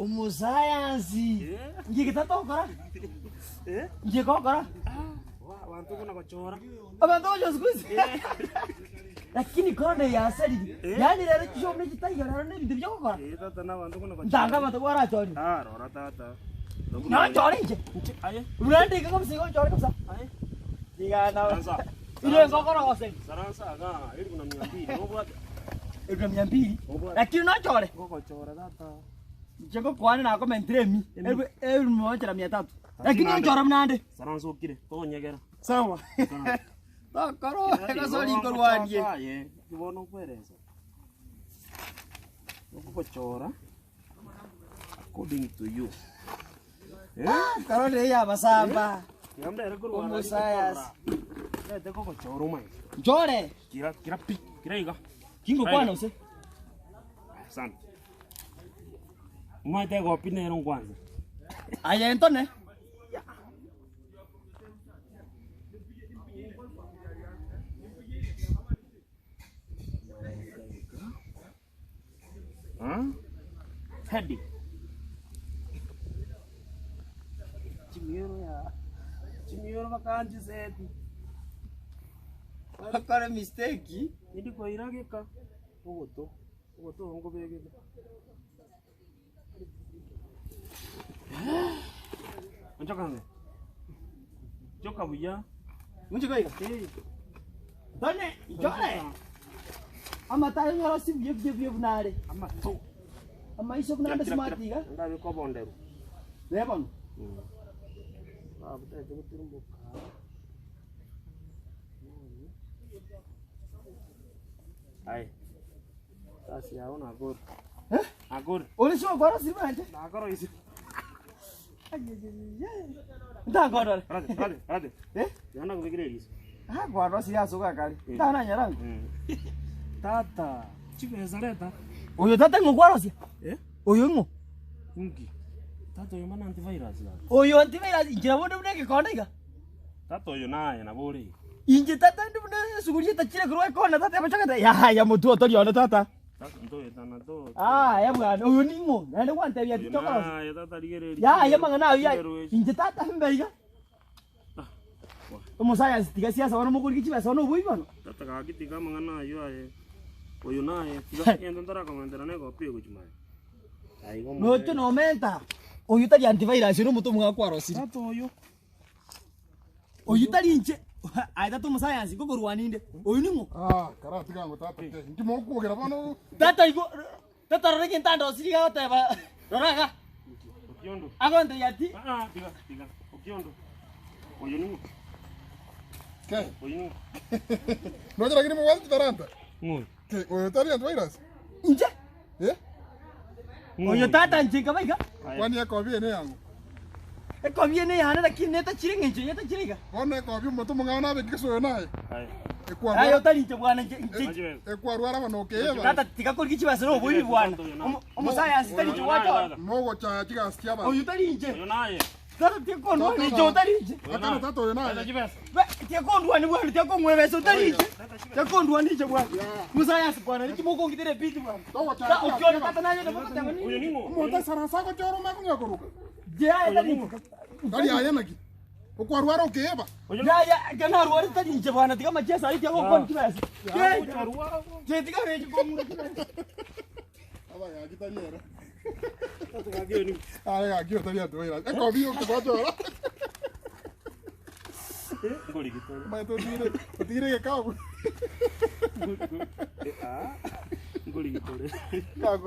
Omosayansi. Nki tata ogokora? Nki gokora? Abanto buna gochora. Abanto gochora siku hizi. Lakini corona yasariri. Yaani rero chishomo ne chitaiyo rero ne ebinto bia ogokora. Eh, tata na abanto buna gochora. Ntanga abanto bwarachorire. Ah, rora tata. Nachore inche. Inche aye. Buna ndike kabisa igo nchore kabisa. Aye. Tigana. Saransa. Ire ngokora gose. Saransa aga, elfu na mia mbili. Obwate. Elfu na mia mbili. Obwate. Lakini nochore. Ngogochora tata. Inche ngokwana nakomentire emi. Emi. Elfu elfu moja na mia tatu. Lakini nande. nchore buna ande. Saransa okire, tonyegera. Sawa. Tokoro egosori nkorwanie. Aye, bono okweresa. Okogochora according to you. Korora eye abasamba. Yambere korwa Omosayansi. Lete kogochora omanye. Nchore. Kira kira pi, kira iga. Kingokwana ose. Asante. Omanyete egopi nero nkwansa. Aye ntone. Heading. Chimioro ya chimioro bakanjiseti. Bakore mistake. Indi koira geka ogoto ogoto nkobegete. Onchoka ng'e. Onchoka buya. Onchoka iga. Eh. Tone, nchore. Amatayo nyorosi buya buya buya buna are. Amato. Amaiso buna ande smart iga. Ndabe kobonderu. Ne bono. Babutete gotirimboka. Aye. Gasi yao nakore. Eh? Nakore. Ore sio gora si banje. Nakoro isi. Ndangorore. Rade, rade, rade. Eh? Yanda kubikira eriso. Ah, gwaro si asoka kare. Ndana nyarango. Tata, chibesa leta. Oyo tata ng'o gwarosia? Eh? Oyo ng'o? Nki? Tata oyo mana antivirus gaki. Oyo antivirus inchera bonde buna egekonda iga. Tata oyo naye nabo ore iga. Inche tata inde buna esuguri etachire korwa ekona tata ebochogete yaya motwe otori one tata. Tata ntoetana to. Aya bwana oyo ning'o? Naende gwantebia ati Oyo tokorosia. naye tata rigereria. Yaya amang'ana ayio yaya. Chiberu echi. Inche tata mbe iga. Omosayansi tiga siasa bono mokorigia chibesa bono oboibi bono. Tata gaki tiga amang'ana ayio aye. Oyo naye tiga egento ntarakomentera na egopi egochia maega. Aiga omonene. Noche nomenta. Oyio tari antivirus oyo nomonto omong'ao kwarosirie. Tata oyo. Oyio tari inche. Aye tata omosayansi nkokorwania inde. Oyio ning'o? Ah, karatiga ngo tata te. Inki mokwogera bono? Tata igo tata rora egento andosirie iga agoteba rora iga. Okiondo. Agontebia ati Ah, ah, tiga, tiga. Okiondo. Oyo ning'o? Ke. Oyo ning'o? Noche lakini mobwate chitaranta. Ng'o? Ke, oyo tari antivirus? inche. Eh? Oyo tata inche nkaba iga. Kwani ekobi ene yango. Ekobi ene yane lakini netachire eng'encho netachire iga. Bono ekobi omonto omong'ao nabeke gese oyo naye. Aye. Ekwarwara Aye otari inche bwana inche inche. ekwarwara bono okeyeba. Tata tiga korigia chibesa na oboibi bwana. Omo- Omosayansi tari inche gwachora. Mogochaya chigasi chi'abanto. Oyo tari inche. Oyo naye. Tata tiga kondwania inche otari inche. Akana tata oyo naye. Leta chibesa. Be- Tiga kondwania bwana tiga kong'wa ebesa otari inche. Tiga kondwania inche bwana. Musayansi bwana niki mokongitera ebiti bwana. Togochaya Ta chigasi okiona chi'abanto. tata naye nabo goteba nini? Oyo ning'o? Omonto asaransa agochora omanye kong'ea koruka. Yaya tari inche. Tari aye naki. Okwarwara okeyeba. Yaya ekero narwarete tari inche bwana tiga amacheso ayio tiga gokwana chibesa. Che tiga rechi kong'ura chibesa. Abagaki tari ere. Aye gaki oyo tari antivirus. Ekobi okogochora. Omanyete otigire otigire egekabu. Ngorigitore. Kago.